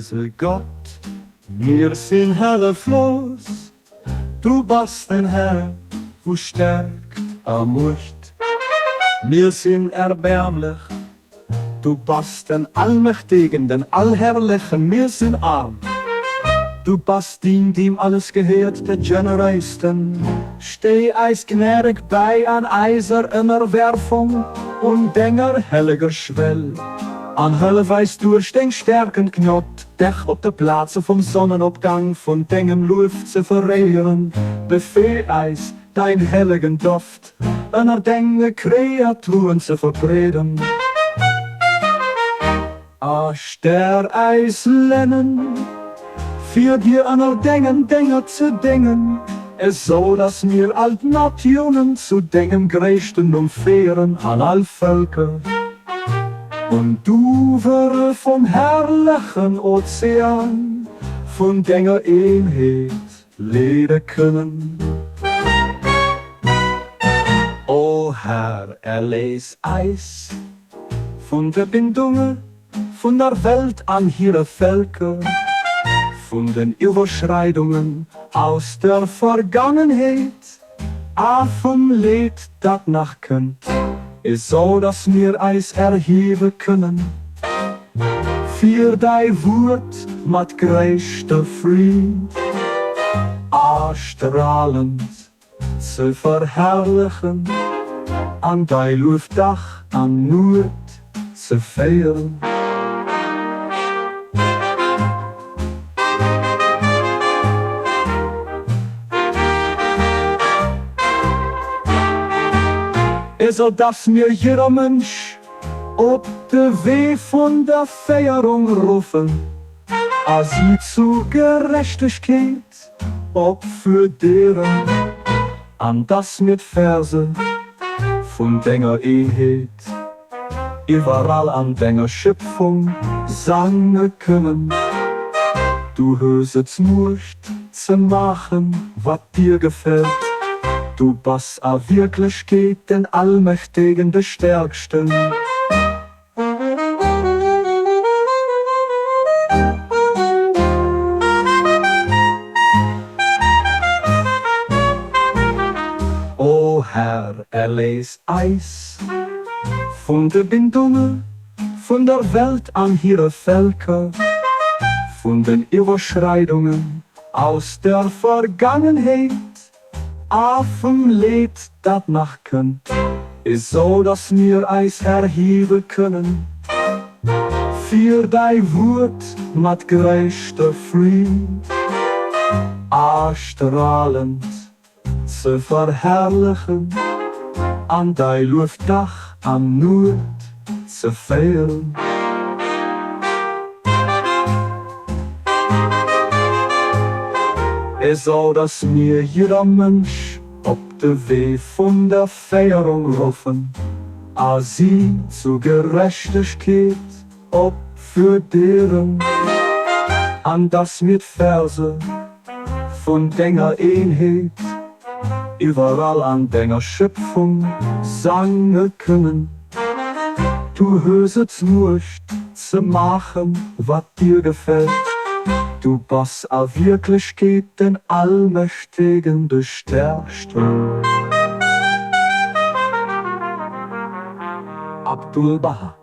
Eise Gott, mir sinn hëlleflos, Du bass den Här vu Stärkt a Muecht. Mir sinn erbäermlech, Du bass den Allmächtegen, den Allherrlechen, mir sinn aarm. Du bass deen, deem alles gehéiert, de Generéisten. Stéi eis gnädeg bäi an eiser Ënnerwerfung un denger helleger Schwell, an hëllef eis duerch deng stäerkend Gnod, dech op de Plaze vum Sonnenopgang vun dengem Luef ze veréieren. Befehl eis, däin hellegen Doft ënner denge Kreaturen ze verbreeden. A stär eis Lennen, fir dir ënner dengen Dénger ze déngen, esou datt mir all d'Natiounen zu dengem gréissten Numm féieren an all Vëlker un d'Uwere vum herrlechen Ozean vun denger Eenheet leede kënnen. O Här, erléis eis Vun de Bindunge vun der Welt an hire Völker, vun den Iwwerschreidungen aus der Vergangenheet a vum Leed, dat nach kënnt, esou datt mir eis erhiewe kënnen fir däi Wuert mat gréisster Freed a stralend Ze verherrlechen an dei Luef Dag an Nuet ze féieren. Esou dass mir jidder Mënsch op de Wee vun der Féierung ruffen a si zu Gerechtegkeet Opfuerderen, an dass mir d'Verse vun denger Eenheet iwwerall an denger Schëpfung sange kënnen. Du hues et d'Muecht ze maachen, wat dir gefält, du bass a Wierklechkeet den Allmächtegen, de Stäerksten. O Här, erléis eis vun de Bindunge vun der Welt an hire Völker, vun den Iwwerschreidungen aus der Vergangenheet A vum Leed, dat nach kënnt, esou datt mir eis erhiewe kënnen fir däi Wuert mat gréisster Freed a stralend ze verherrlechen an däi Luef Dag an Nuet ze féieren. Esou dass mir jidder Mënsch op de Wee vun der Féierung ruffen a si zu Gerechtegkeet opfuerderen, an dass mir d'Verse vun denger Eenheet iwwerall an denger Schëpfung sange kënnen. Du hues et d'Muecht ze maachen, wat dir gefält, du bass a Wierklechkeet den Allmächtegen, de Stärksten. Abdu'l-Bahá.